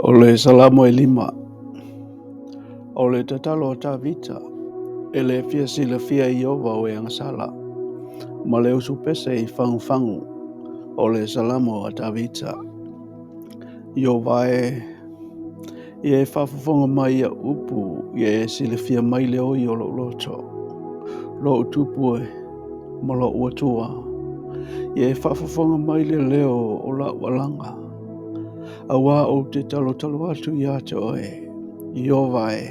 O le Salamo e lima. O le tatalo a Tavita, e le fia silafia e Ieova o e agasala, ma le usu pese i fagufagu, o le Salamo a Tavita. Ieova e, ia e faafofoga mai i au upu, ia e silafia mai le oi o lou loto, lou tupu e, ma lou Atua. Ia e faafofoga mai le leo o lau alaga, auā ou te talotalo atu ia te oe, Ieova e,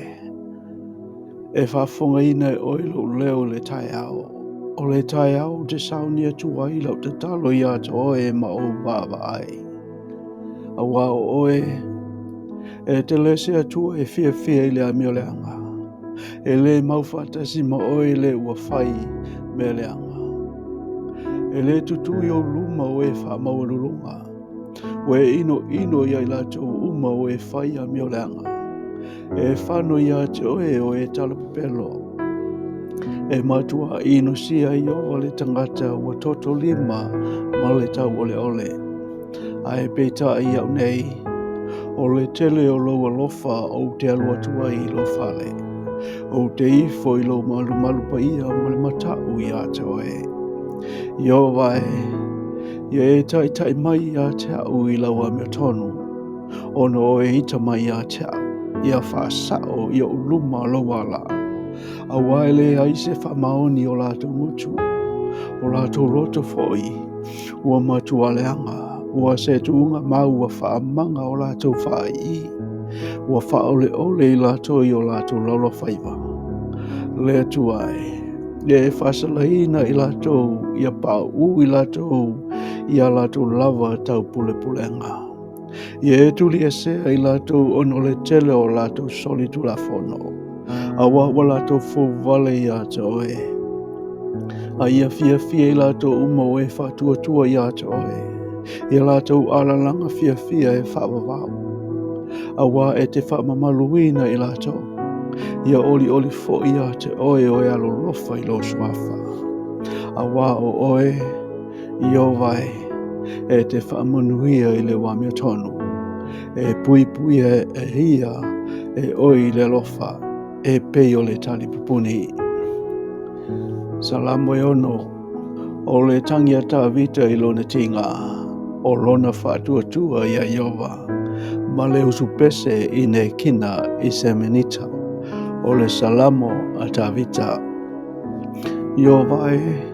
e faafofogaina e oe lou leo i le taeao. O le taeao ou te sauni atu ai lau tatalo ia te oe ma ou vaavaai. Auā o oe, e te le se Atua e fiafia i le amioleaga, e le mau faatasi ma oe le ua fai mea leaga. E le tutū i ou luma o e faamaualuluga, ua e ʻinoʻino iā i latou uma o e fai amioleaga. E fano iā te oe o e talapepelo. E matuā ʻinosia e Ieova le tagata ua toto lima ma le tauʻoleʻole. Ae peitai iaʻu nei, o le tele o lou alofa ou te alu atu ai i lou fale. Ou te ifo i lou malumalu paia ma le mataʻu iā te oe. Ieova e, ia e taitai mai iā te aʻu i lau amiotonu, ona o e ita mai iā te aʻu, ia faasaʻo i oʻu luma lou ala. Auā e leai se faamaoni o latou gutu, o latou loto foi, Ua matuā leaga, ua se tuuga mau ua faamaga o latou faaiī, ua faaʻoleʻole i latou i o latou laulafaiva. Le Atua e, ia e faasalaina i latou, ia paʻū i latou i a latou lava taupulepulega. Ia e tuliesea i latou ona o le tele o latou solitulafono, auā ua latou fou wale iā te oe. A ia fiafia i latou uma o e faatuatua iā te oe, ia latou alalaga fiafia e faavavau. Auā e te faamamaluina i latou, ia ʻoliʻoli foi iā te oe o e alolofa i lou suafa. Auā o oe, Ieova e, e te faamanuia i le amiotonu, e puipuia e ia e oe i le alofa, e pei o le talipupuni. Salamo e ono, o le tagi a Tavita i lona tiga, o lona faatuatua iā Ieova, ma le usu pese i Nekina i Semenita, o le Salamo a Tavita. Ieova e,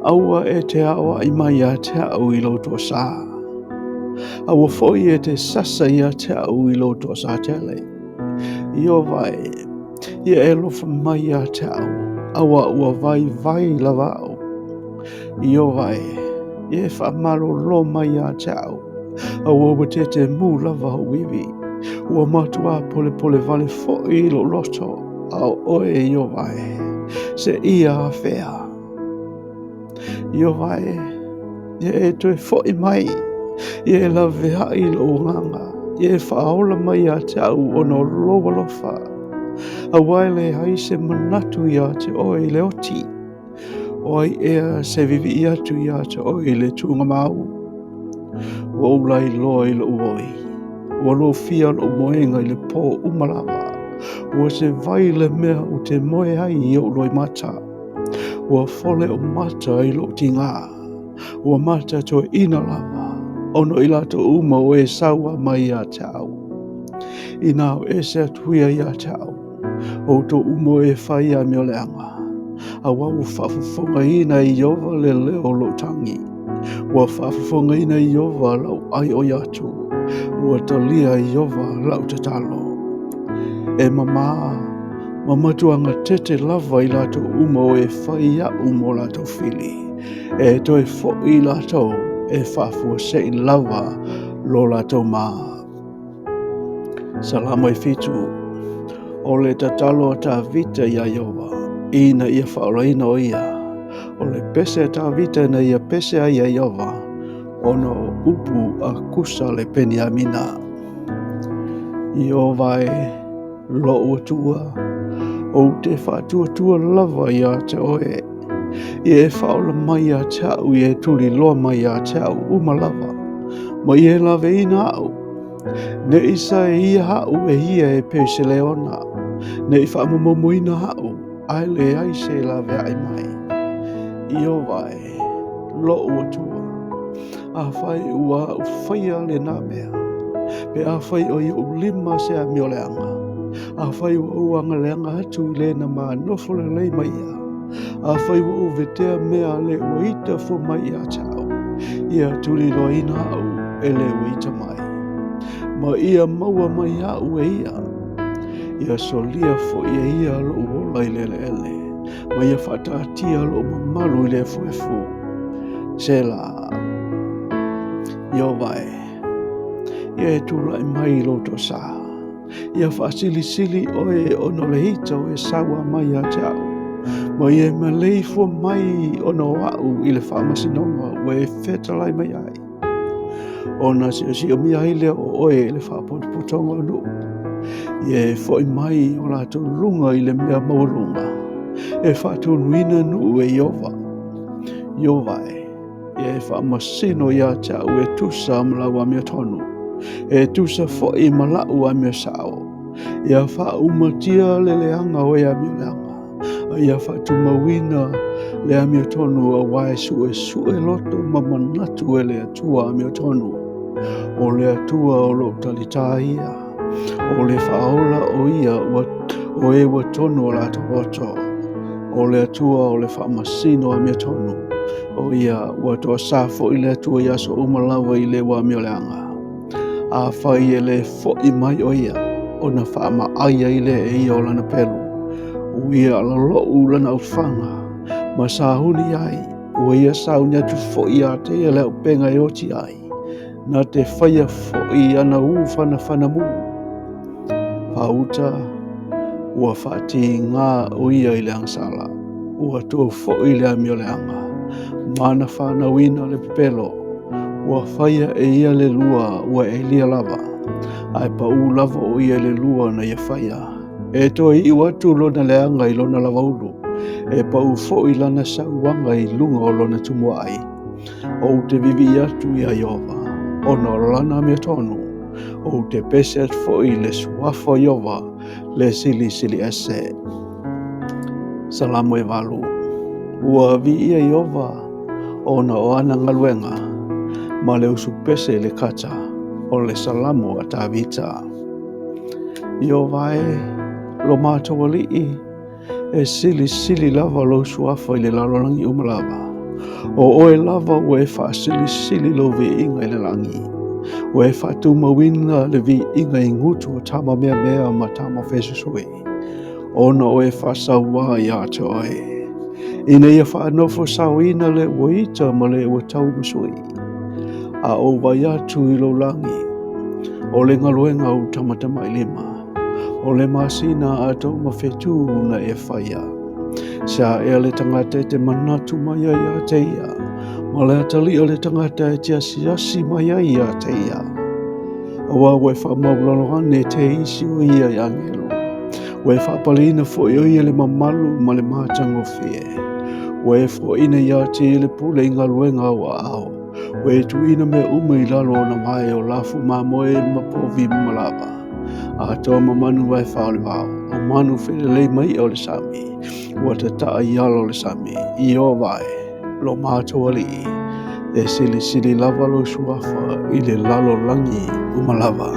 aua e te aoaʻi mai iā te aʻu i lou toasā. Aua foi e te sasa iā te aʻu i lou toasā tele. Ieova e, ia e alofa mai iā te aʻu, auā ua waiwai lava aʻu. Ieova e, ia e faamalolo mai iā te aʻu, auā ua tētēmū lava oʻu iwi. Ua matuā polepole wale foi lou loto, a ʻo ʻoe, Ieova e, seia afea. Ieova e, ia e toe foʻi mai, ia e laweaʻi i lou agaga, ia e faaola mai iā te aʻu ona o lou alofa. Auā e leai se manatu iā te oe i le oti, o ai ea se wiwii atu iā te oe i le tuuga mau. Ua ou lailoa i loʻu oi, ua lofia loʻu moega i le pō uma lava, ua se wai le mea ou te moe ai i oʻu loimata. Ua fole oʻu mata i loʻu tigā, ua mata toeʻina lava, ona o i latou uma o e saua mai iā te aʻu. Inā o ese atu ia iā te aʻu, ʻoutou uma o e fai amioleaga, auā ua faafofogaina e Ieova le leo o loʻu tagi. Ua faafofogaina e Ieova lau ʻaiʻoi atu, ua talia e Ieova lau tatalo. E mamā, ma matuā gatete lava i latou uma o e fai iaʻu mo latou fili, e toe foʻi i latou e faafuaseʻi lava lo latou mā. Salamo e fitu, o le tatalo a Tavita iā Ieova, ina ia faaolaina ʻo ia. O le pese a Tavita ina ia pese ai iā Ieova, ona o upu a Kusa le Peniamina. Ieova e, loʻu Atua, ou te faatuatua lava iā te oe, ia e faaola mai iā te aʻu, ia e tuliloa mai iā te aʻu uma lava, ma ia e laweina aʻu. Ne i saeia aʻu e ia e pei o se leona, ne i faamomomoina aʻu, ae leai se e laveai mai. Ieova e, loʻu Atua, afai ua aʻu faia lenā mea, pe afai o ioʻu lima se amioleaga, afai ua ou agaleaga atu i le na ma nofo lelei ma ia, afai ua ou vetea mea a le ua ita fua mai ia te aʻu, ia tuliloaina aʻu e le ua ita mai, ma ia maua mai aʻu e ia, ia solia foʻi e ia loʻu ola i le eleele, ma ia faataatia loʻu mamalu i le efuefu. Sela. Ieova e, ia e tulai mai i lou toasā. Ia faasilisili ʻoe ona o le ita ua e saua mai ia te aʻu, ma ia e maleifua mai ona o aʻu i le faamasinoga ua e fetalai mai ai. Ona siosiomia ai lea o ʻoe i le faapotopotoga o nuu. Ia e foʻi mai o latou luga i le mea maualuga, e faatonuina nuu e Ieova. Ieova e, ia e faamasino ia te aʻu e tusa ma lau amiotonu, e tusa foʻi ma laʻu amio sao. Ia faaumatia le leaga o e amio leaga, a ia faatumauina le amiotonu auā e suesue loto ma manatu e le Atua amiotonu. O le Atua o loʻu talitā ia, o le Faaola o ia ua o e ua tonu o latou loto. O le Atua o le faamasino amiotonu, o ia ua toasā foʻi le Atua i aso uma lava i le ua amioleaga. Afai e lē foʻi mai ʻo ia, ona faamaʻai ai lea e ia o lana pelu, ua ia aloloʻu lana aufaga, ma sauni ai, ua ia sauni atu foʻi iā te ia le aupenga e oti ai, na te faia foʻi ana ū fanafana mū. Fāuta, ua faatīgā ʻo ia i le agasala, ua tou foʻi le amioleaga, ma na fanauina le pepelo, ua faia e ia le lua ua ʻelia lava, ae paʻū lava ʻo ia i le lua na ia faia. E toe iʻu atu lona leaga i lona lava ulu, e paʻū foʻi lana sauaga i luga o lona tumuaʻai. Ou te viviʻi atu iā Ieova, ona o lana amiotonu, ou te pese atu foʻi i le suafa o Ieova, le Silisili Ese. Salamo e valu. Ua viia Ieova ona o ana galuega, ma le usu pese i le kata, o le Salamo a Tavita. Ieova e, lo matou Alii, E silisili lava lou suafa i le lalolagi uma lava. O oe lava ua e faasilisili lou viiga i le lagi. Ua e faatumauina le viiga i gutu o tama meamea ma tama fesusui, ona o e faasauā ia te oe. Ina ia faanofo saoina le ua ita ma le ua tauimasui, a ou vaai atu i lou lagi, o le galuega a ou tamatamailima. O le masina a tou ma whetū na e whaia. Sea ea le tangata e te manatu mai ai ia te ia, ma le atalia le tangata e te asiasi mai ai ia te ia. Auā ua e faamaulalo ane te isi o ia i angelo. Ua e faapaleina foʻi o ia le mamalu ma le matagofie. Ua e foaina ia te ia le pule i galuega au aao. Ua e tuuina mea uma i lalo o na vae o lafu mamoe ma povi ma malava. Atoa ma manu vae whā o le vao, o manu felelei mai ia o le sami, ua tataa i ala o le sami, Ieova e, lo matou Alii, e silisili lava lou suafa i le lalolagi uma lava.